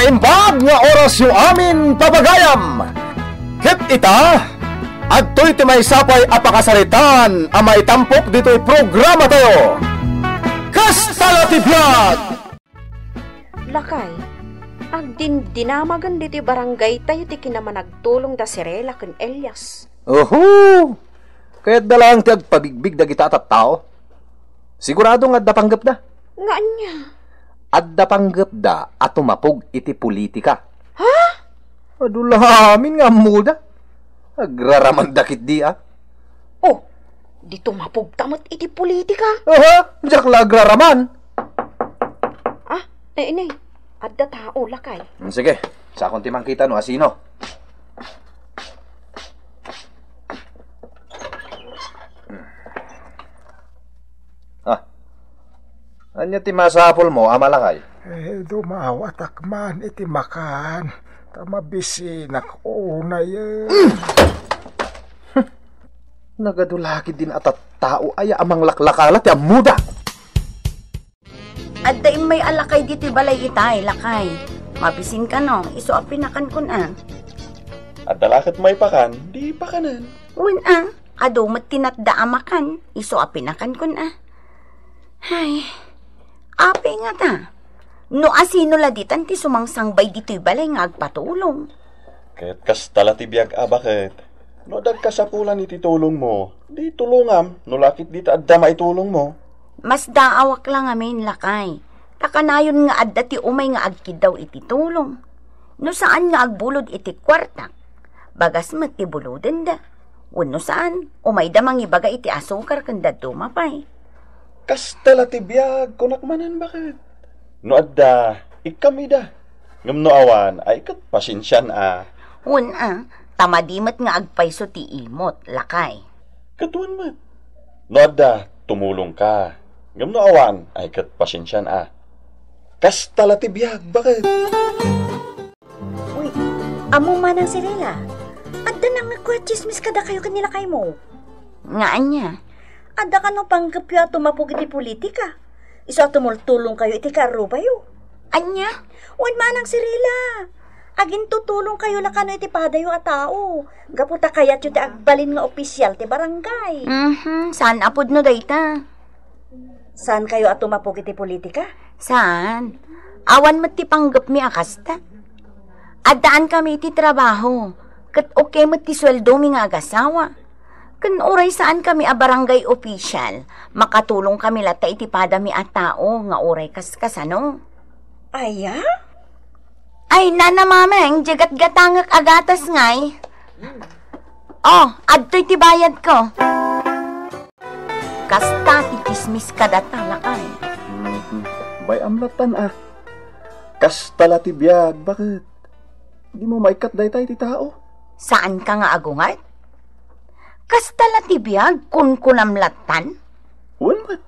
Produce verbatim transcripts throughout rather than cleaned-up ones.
Imbag nga orasyo amin, papagayam! Ket ita, adtoy ti maysa pay a pakasaritaan a maitampok ditoy programatayo. Kasta la ti biag! Lakay, agdindinamagen ditoy barangaytayo ti kinamanagtulong da Cirela ken Elias. Oho! Kayatda laeng ti agpabigbig dagita a tattao. Sigurado nga adda panggepda. Nga ania? Adda panggepda a tumapog iti politika. Ha? Adu la amin nga ammoda. Agraramanda ketdi, a. Oh, di tumapogka met iti politika? Aha, diak la agraraman. Ah, eh, ini, adda tao, lakay. Hmm, sige, sakon ti mangkita no asino. Ah, ania ti masapulmo a malakay? Eh, dumawatak man iti makan, ta mabisinak unay, eh. Nagadu la ketdin a tattao aya a manglaklakala ti ammoda. Adda immay a lakay ditoy balay itay, lakay. Mabisin kano, isu a pinakankon a. Adda la ket maipakan, di pakanen. Wen a, adu met ti natda a makan, isu a pinakankon a. Hay, apay ngata. No asino la ditan ti sumangsangbay ditoy balay nga agpatulong? Ket kasta la ti biag a baket. No adda agkasapulan iti tulongmo, di tulongam, no la ket dita adda maitulongmo. Masdaawak la ngamin, lakay. Ta kanayon nga adda ti umay nga agkiddaw iti tulong. No saan nga agbulod iti kuartak, bagas met ti bulodenda. Wenno saan, umayda mangibaga iti asukar ken dadduma pay. Kasta la ti biag, kunak manen, baket. No adda, ikkam ida. Ngem no awan, ay ket pasensian a. Wen a, ta madi met nga agpayso ti imot, lakay. Ket wen met. No adda, tumulongka. Ngem no awan, ay ket pasensian a. Kasta la ti biag, baket. Uy, ammom, Manang Cirela, adda nangngegko a tsismis kadakayo ken ni lakaymo. Nga ania? Adda kano panggepyo a tumapog iti politika? Isu a tumultulongkayo iti kaarrubayo. Ania? Wen, Manang Cirela, agintutulongkayo la kano iti padayo a tao, gapu ta kayatyo ti agbalin nga opisial ti barangay. Mhm, saan a pudno dayta? Saankayo a tumapog iti politika? Saan. Awan met ti panggepmi a kasta. Addaan kami iti trabaho, ket okay met ti sueldomi nga agasawa. Ken uray saan kami a barangay official, makatulong kami latta iti padami a tao nga uray kaskasano. Aya? Ay, Nana Mameng, diay gatgatangek a gatas ngay. Oh, adtoy ti bayadko. Kasta ti tsismis kadata, lakay. Mhm. Bay-am lattan a. Kasta la ti biag, baket. Dimo maikkat dayta iti tao. Saanka nga agungar? Kasta la ti biag, kunkunam lattan? Wen met.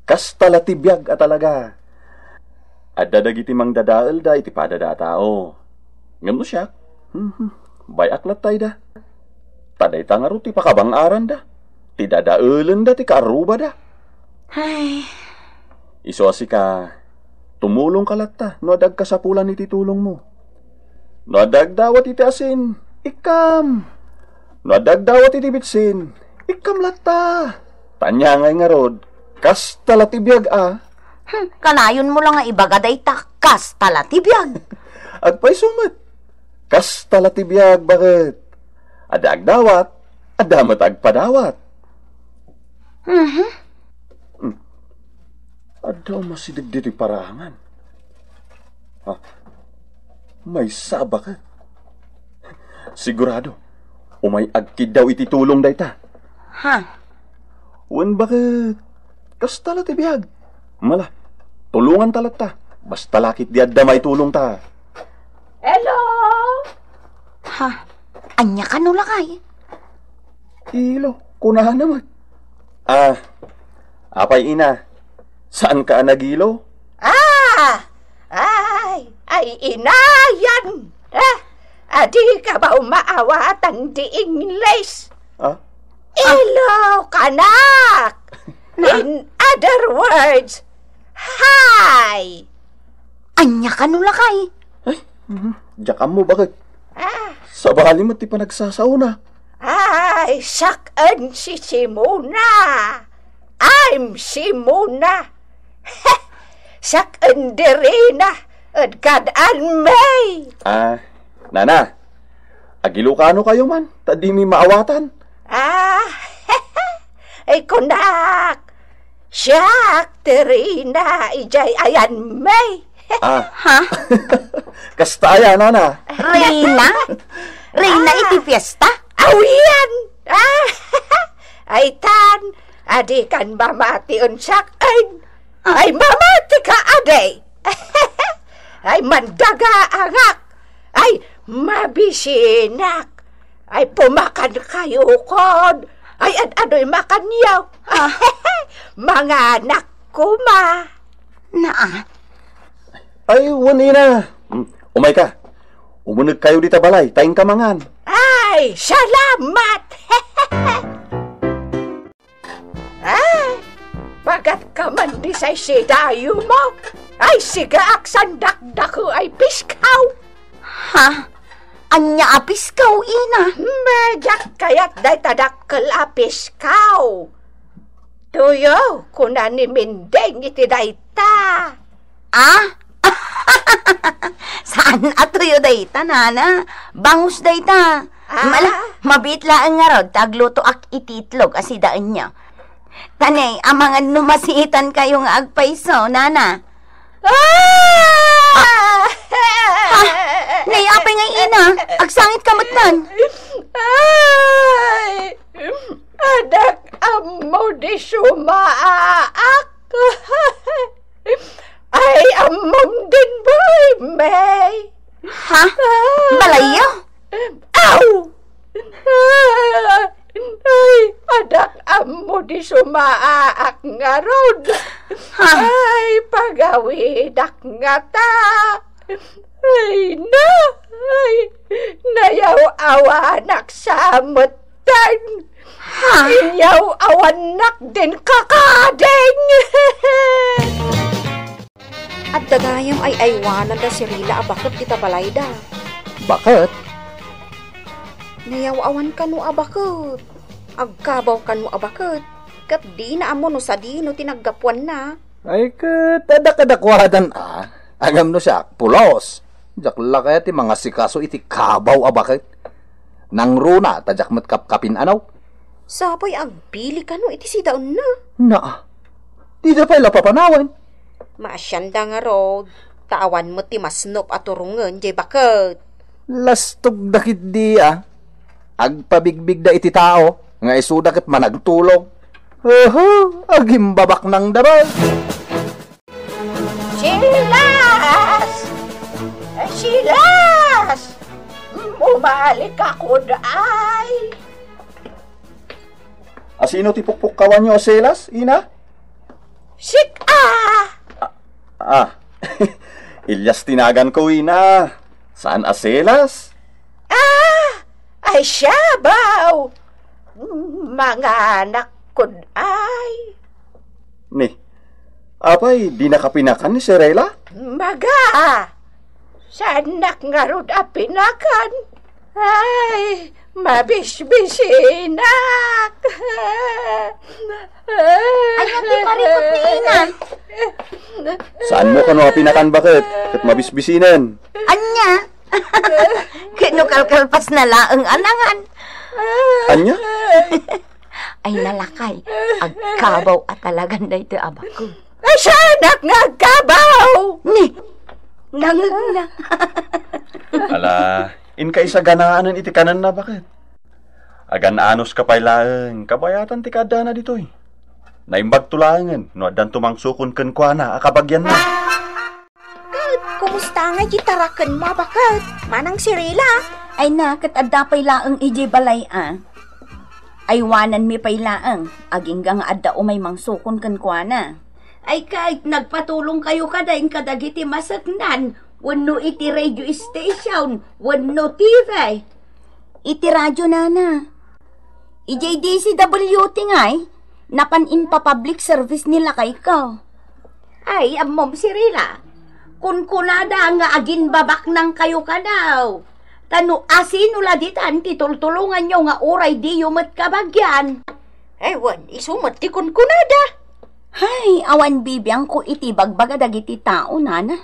Kasta la ti biag a talaga. Adda dagiti mangdadaelda iti padada a tao. Ngem no siak, mhm, bay-ak lattayda. Ta dayta ngarud ti pakabang-aranda, ti dadaelenda ti kaarrubada. Ay. Isu a sika, tumulongka latta no adda agkasapulan iti tulongmo. No adda agdawat iti asin, ikkam. No adda agdawat iti bitsin, ikkam latta. Ta ania ngay ngarud, kasta la ti biag a. Hmm, kanayonmo la nga ibaga dayta, kasta la ti biag. Agpayso met. Kasta la ti biag, baket. Adda agdawat, adda met agpadawat. Mhm. Hmm. Adda umasideg ditoy parangan. Ha? Maysa, baket. Sigurado, umay agkiddaw iti tulong dayta. Ha? Wen, baket. Kasta la ti biag. Mala, tulonganta latta. Basta la ketdi adda maitulongta. Hello? Ha? Ania kano, lakay? Ilo, kunana met. Ah, apay, ina? Saanka a nagilo? Ah! Ay, ay, inayan! Ah, adika ba umaawatan ti English? Ah? Ilo, kanak! Na- In other words, hi! Ania kano, lakay? Mhm. Diak ammo, baket. Ah. Sabali met ti panagsasaona. Ay, sak-en si Simona. I'm Simona. Sak-en di Rina, ed kad-an mi. Ah, nana, agilokano kayo man, ta dimi maawatan. Ah, ay kunak, siak ti Rina, idiay ayan mi. Ah. Ha? Kasta aya, nana? Rina? Rina iti fiesta? Awian! Ah, ay tan, adi kan mamati unsak-en. Ay, mamati ka, adi. Ay, mandagaangak. Ay, mabisinak. Ay, pumakan kayo kon. Ay, ad-adoy makanyo. Ah. Manganak kuma. Naa. Ay, wen, ina. Mm, umay ka. Umuneg kayo dita balay, ta inka mangan. Ay, salamat. Ay, bagat ka man di say sidayo mo. Ay, sigaak san dakdako ay piskaw. Ha? Ania a piskaw, ina? Mediak kayat dayta dakkel a piskaw. Tuyo, kuna ni Mindeng iti dayta. Ah? Saan a tuyo dayta, nana? Bangus dayta. Ah? Mala, mabiit laeng ngarud ta aglutoak iti itlog a sidaenyo. Ta nay, amangan no masiitan kayo nga agpayso, nana. Ah! Ah! Nay, apay nga ina? Agsangit ka met man. Ay! Adak ammo di sumaak. Ay, ammom din, boy, May. Ha? Balayyo? Aw! Ay, adak ammo di sumaak ngarud. Ha? Ay, pagawidak ngata. Ay, na! Ay, nayaw-awanak sa ametan. Ha? Inyaw-awannak din kakading! Adda gayam ay aywanan da si Rila a baket dita balayda. Baket? Nayaw-awan kano a baket. Agkabaw kano a baket. Ket dina ammo no sadino ti naggapuanna. Ay, ket adda kadakuadan a. Agam no siak, pulos. Diak la kayat ti mangasikaso iti kabaw a baket. Nangruna, ta diak met kapkapin anaw. Sapay agpili kano iti sidaenna. Naa. Dida pay la papanawen. Maasianda ngarud, ta awan met ti masnop a turongen jay baket. Lastogda ketdi a. Agpabigbigda iti tao, nga isuda ket managtulong. Oho, agimbabaknangda met. Silas! Silas! Umali ka kuday! Asino ti pukpukkawanyo a Silas, ina? Sik-a! Ah, ah. Elias ti naganko, ina. Saan a Silas? Ah, ay siabaw. Manganak kuday. Ni, apay, dinaka pinakan ni Sirela? Maga, saannak ngarud a pinakan. Ay, mabisbisinak. Ania ti parikut ni ina? Saanmo kano a pinakan baket, ket mabisbisinen? Ania? Ket no kalkalpasna laeng a nangan. Ania? Ay, nalakay, agkabaw a talagan daytoy a baket. Ay, sianak nga agkabaw! Ni, nangegna. Ala, inka isaganaanen iti kanenna, baket. Agan-anos ka pay laeng, kabayatan ti kaaddana ditoy. Naimbagto laengen no addanto mangsukon kenkuana a kabagianna. Ket kumusta ngay ti tarakenmo a baket, Manang Cirila? Ay na, ket adda pay laeng idiay balay a. Aywananmi pay laeng, agingga nga adda umay mangsukon kenkuana. Ay ket, nagpatulongkayo kadi kadagiti maseknan, wenno iti radio station, wenno T V? Iti radio, nana. Idiay D C W T ngay, napan impa-public service ni lakayko. Ay, ammom, Cirila. Kunkunada nga aginbabaknangkayo kano. Ta no asino la ditan ti tultulonganyo nga uray diyo met kabagian? Ay, wen, isu met ti kunkunada. Hay, awan bibiangko iti bagbaga dagiti tao, nana.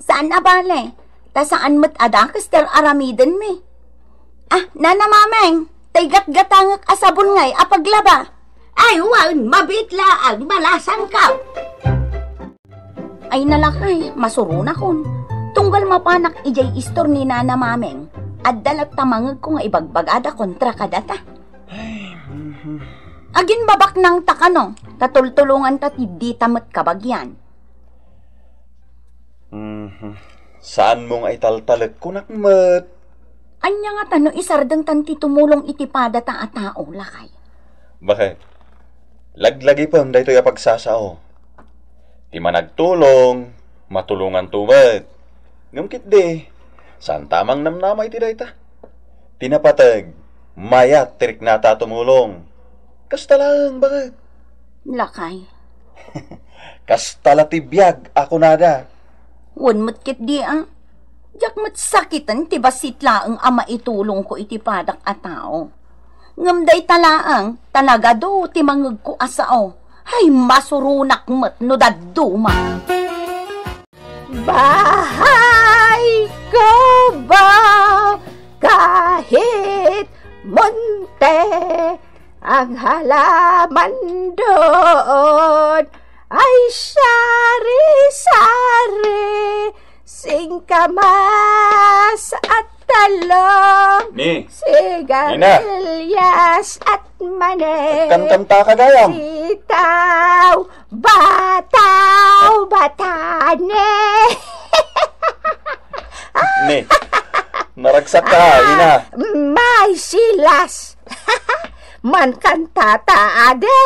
Saan a bale, ta saan met a dakes ti ar-aramidenmi. Ah, Nana Mameng, tay gatgatangek a sabon ngay a paglaba. Ay, wen, mabiit laeng, malasangka. Ay nalakay, masuronakon. Tunggal mapanak idiay istor ni Nana Mameng, adda latta mangegko nga ibagbagada kontra kadata. Ay, mhm. Aginbabaknangta kano, ta tultulonganta ti dita met kabagian. Mhm. Saanmo nga italtalek, kunak met. Ania ngata no isardengtan ti tumulong iti padata a tao, lakay? Bakit? Laglagipem daytoy a pagsasao. Ti managtulong, matulonganto met. Ngem ketdi, saanta a mangnamnama iti dayta. Ti napateg, mayat ti riknata a tumulong. Kasta laeng, bakit? Lakay. Kasta la ti biag a kunada. Wen met ketdi a. Diak met sakiten ti bassit laeng a maitulongko iti padak a tao. Ngem dayta laeng, ta nagadu ti mangegko a sao. Ay, masuronak met no dadduma. Bahay ko ba kahit monte ang halaman doon ay sari-sari, singkamas at talong, Ni, Nina. Sigarilyas at mani, Kantanta ka gayam. Sitaw, bataw, batane. Ni, naragsak ka, Ina. May silas. Mankantata, ade.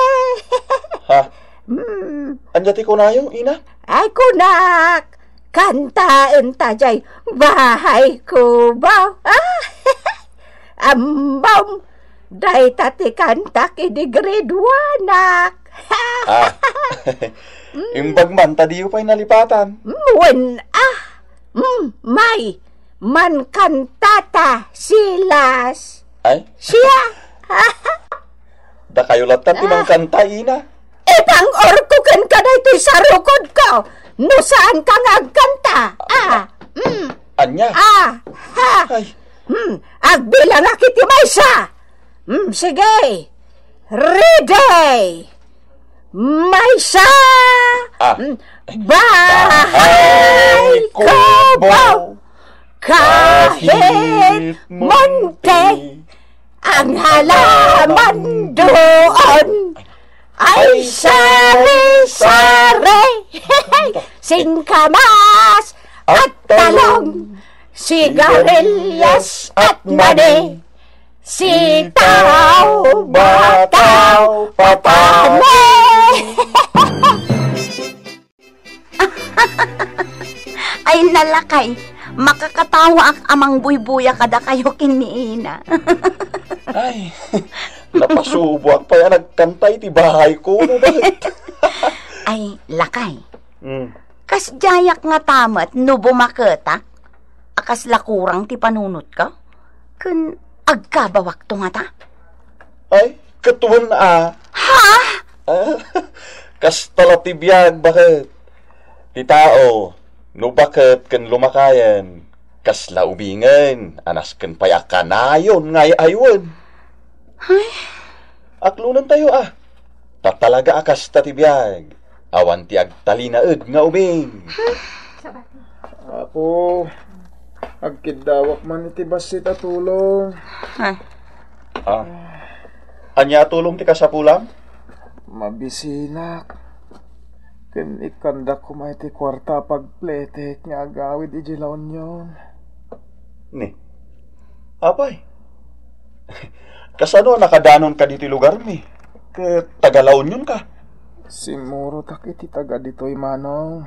Ha? Hmm. Ania ti kunayo, Ina? Ay, kunak, kantaenta jay bahay kubo. Ah, ambam, dayta ti kantak idi grade one-ak. Ah. Imbag man, ta diyo pay nalipatan. Mm, wen, ah. Mm, may, mankantata, silas. Ay? Siya. Dakayo latta ti Ah. mangkanta, Ina. Ipang-orko kenka daytoy sarukodko, no saanka nga agkanta. Ah, mm. Ania? Ah, ha. Ay. Hmm, agbilangak iti maysa. Hmm, sige. Ready. Maysa. Ah. Hmm, bahay kubo. Kahit monte. Ang halaman doon ay sari-sari, singkamas at talong, sigarilyas at mani, sitaw, bataw, patane. Ay, nalakay, makakatawaak a mangbuybuya kadakayo ken ni Ina. Ay, napasuboak pay a nagkanta iti bahay kubo, bakit? Ay, lakay. Mm. Kasdiayak ngata met no bumaketak a kasla kurang ti panunotko? Ken agkabawakto ngata? Ay, ket wen a. Ha? Ah, kasta la ti biag, baket. Ti tao, no baket ken lumakayen, kasla ubingen a nasken pay a kanayon nga ay-aywen. Ay. Aklonentayo a. Ta talaga a kasta ti biag. Awan ti agtalinaed nga ubing. Apo, agkiddawak man iti bassit a tulong. Ah. Ah. Ania a tulong ti kasapulam? Mabisinak. Ken ikkandak koma iti kuarta a pagpletek nga agawid idiay La Union. Ni, apay, kasano a nakadanonka ditoy lugarmi? Ket taga La Union ka? Simmurotak iti taga ditoy, Manong.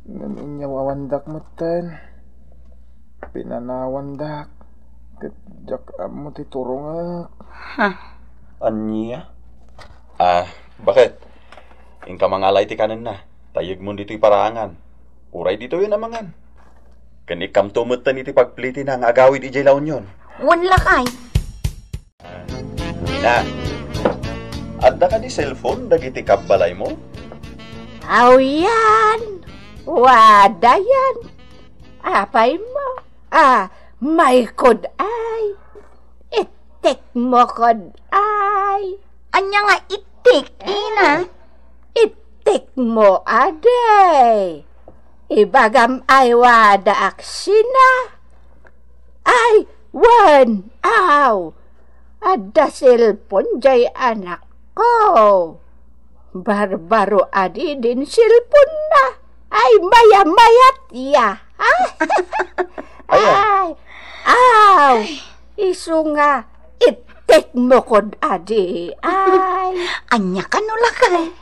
Ngem inyawawandak metten. Pinanawandak. Ket diak ammo ti turongek. Ha? Ania? Ah, baket? Inka mangala iti kanenna. Tayegmon ditoy paraangan. Uray ditoyen a mangan. Ken ikkamto metten iti pagplitina nga agawid idiay La Union. Wen lakay. Na, adda kadi cellphone dagiti kabbalaymo? Awian, wadayan. Apay mo? Ah, maikod ay. Ittik mo kod ay. Anya nga ittik, ina? Ittik mo adi. Ibagam ay wada aksina. Ay, wen, aw. Adda cellphone jay anakko. Barbaro adi din cellphone na. Ay, mayamayat ya. Ay, aw. Isu nga, ittek mo kod adi. Ay. Anya kano lakay?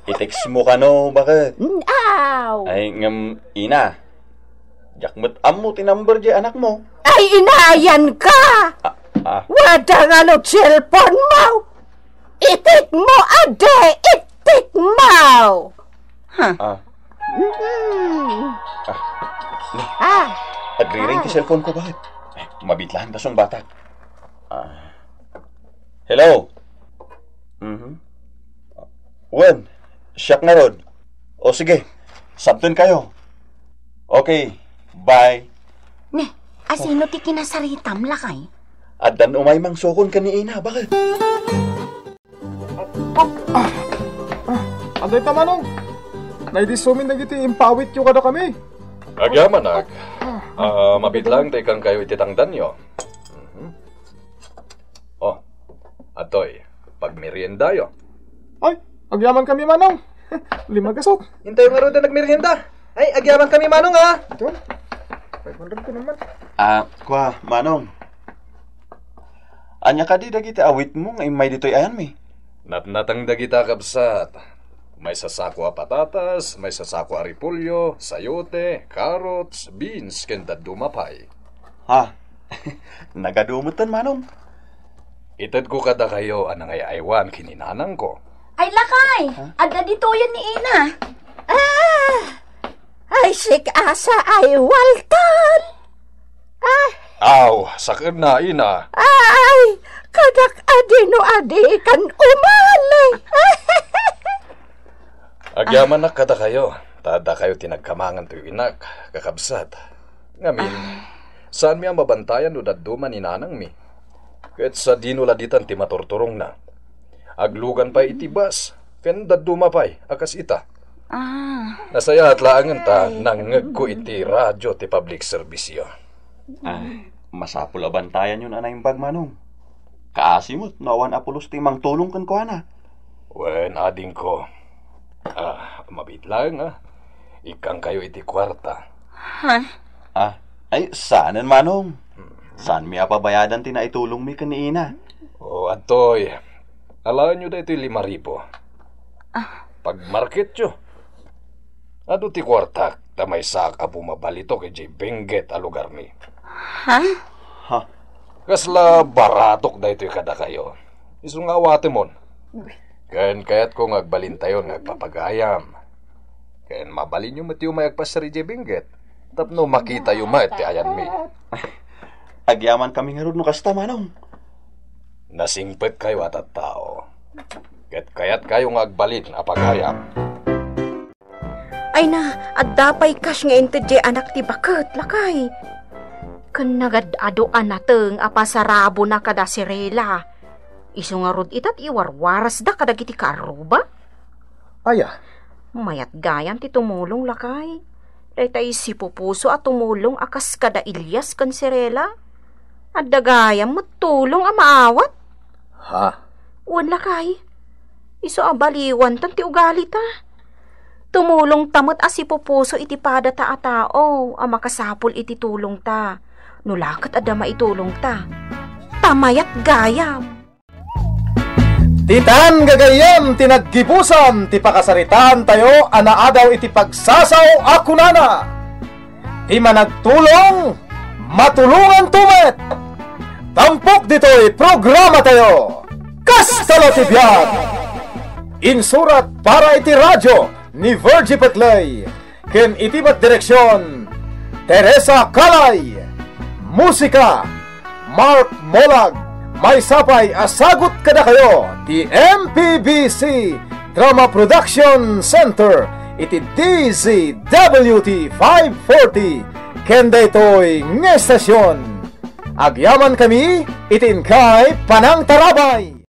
Iteks mo kano, baket? Aw. Ay, ngem, ina. Diak met ammo ti number di anakmo. Ay, inayan ka! Ah, ah. Wada nga no cellphone mo! Itik mo, adi! Itik mo! Ha? Ah. Mm. Ah. Ah. Agriring ti cellphone ko, baket? Mabitlaan ta sungbatak. Ah. Hello? Mhm. Wen, siak ngarud. O sige, sabten kayo. Okay, bye. Ne, asino ti kinasaritam, lakay? Addan umay mangsukon ken ni ina, baket? Ah, ah, adda ita, Manong. Naidissumin dagiti impawityo kadakami. Agyamanak. Ah, mabitlaan ta ikkankayo iti tangdanyo. Mhm. Oh, adtoy, pagmeriendayo. Ay, agyamankami, Manong. Lima gasot. Intayo ngarud a nagmerienda. Ay, agyamankami, Manong, ah. Ito. Five hundred ko naman. Ah, kua, Manong. Ania kadi dagiti awitmo nga immay ditoy ayanmi? Natnateng dagita, kabsat. Maysa sako a patatas, maysa sako a repolyo, sayote, carrots, beans, ken dadduma pay. Ha? Nagadu metten, Manong. Itedko kadakayo a nangay-aywan ken ni nanangko. Ay, lakay! Ha? Adda ditoyen ni ina. Ah! Ay, sik-asa ay walton! Ah! Aw, sakenna, ina. Ay, kadak adino adi kan umali. Agyamanak kadakayo, ta addakayo ti nagkamangan toy inak, kakabsat. Ngamin, saanmi a mabantayan no dadduma ni nanangmi. Ket sadino la ditan ti maturturongna. Aglugan pay iti bus, ken dadduma pay a kas ita. Ah. Nasayaat laengen ta nangngegko iti radio ti public service-yo. Ah, masapul a bantayanyon a naimbag, Manong. Kaasi met no awan a pulos ti mangtulong kenkuana. Wen, adingko. Ah, mabiit laeng, ah. Ikkankayo iti kuarta. Ha? Ah, ay, saanen, Manong. Saanmi a pabayadan ti naitulongmi ken ni ina. O, adtoy. Alaenyo daytoy lima ribu. Ah. Pagmarketyo. Adu ti kuartak, ta maysaak a bumabalito idiay Benguet a lugarmi. Ha? Ha? Kasla baratok daytoy kadakayo. Isu nga awatemon. Ken kayatko nga agbalintayon nga agpapagayam. Ken mabalinyo met ti umay agpassar idiay Benguet tapno makitayo met ti ayanmi. Agyamankami ngarud no kasta, Manong. Nasingpetkayo a tattao. Ket kayatkayo nga agbalin a pagayam. Ay na, adda pay kas nga inted diay anak ti baket, lakay. Ken nagad-ado a nateng a pasarabona kada Cirela. Isu ngarud ita ti iwarwarasda kadagiti kaarruba. Aya? Mayat gayam ti tumulong, lakay. Dayta isipupuso a tumulong a kas kada Elias ken Cirela. Adda gayam met tulong a maawat. Ha? Wen, lakay. Isu a baliwantan ti ugalita. Tumulongta met a sipupuso iti padata a tao a makasapul iti tulongta. No la ket adda maitulongta, ta mayat gayam. Ditan gagayyem ti naggibusan ti pakasaritaantayo a naadaw iti pagsasaw a kunana, "Ti managtulong, matulonganto met." Tampok ditoy programatayo, Kasta la ti Biag! Insurat para iti radio ni Virgie Petley. ken iti met direksion, Teresa Calay. Musika, Mark Molag. Maysa pay a sagut kadakayo ti M P B C Drama Production Center iti D Z W T five forty ken daytoy nga estasion. Agyaman kami iti inkay panangtarabay.